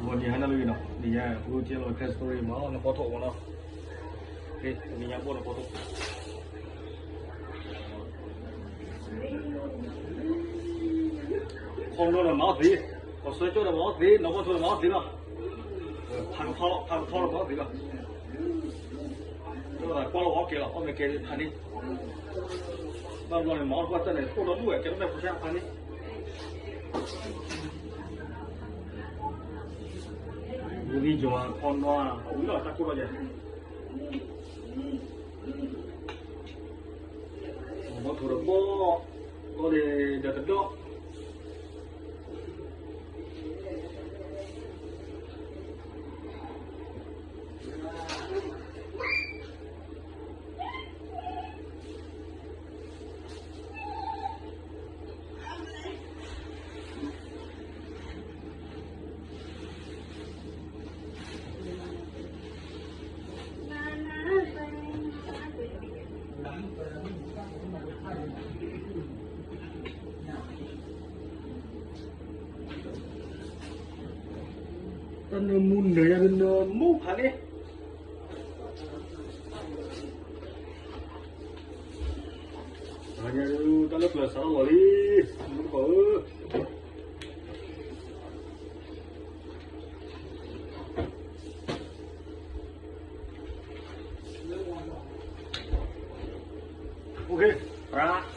နံၤဟါနၤလၢအဂ့ၤနီၤ, နံၤညါ ပကတဲလီၤ Christmas story မး နဖီထိၣ်မးနီၤ, နံၤညါဘိၣ်နဖီထိၣ်, ခီနီၤဒီးမၤအီၣ်သ့, ကီၢ်စဲကၠီဒီးမၤအီၣ်သ့, နီၢ်ကီၢ်ထိဒီးမၤအီၣ်သ့လီၤ, ဖးကဖီလီၤ ဖးကဖီလီၤမၤအီၣ်သ့လီၤ, ကွၢ်လီၤအီၣ်ကဲလီၤ အီၣ်မ့ၢ်ကဲဖးန့ၣ်, ဘၣ်ဘျီန့ၣ် မၤအီၣ်ကွၢ်တၢ်န့ၣ် အိၣ်ဒီဒူၣ်ဝဲ ကဲထီၣ်မဲာ်ဖိဆါဖးန့ၣ် ဝံသံယွၤခီနီၤ အဝံလီၤတၢ်ကိၢ်ထီၣ်ယဲ, ဘီထိၣ်ဒီးဘီ, ဘီဒီးတဒီး တၢ်နၢမူနၢယၤဒ်နၢမူဖးန့ၣ်, တၢ်လၢပျၢၤစးထီၣ်လီၤလံ, မူတကိးဧၢ, ရၣ်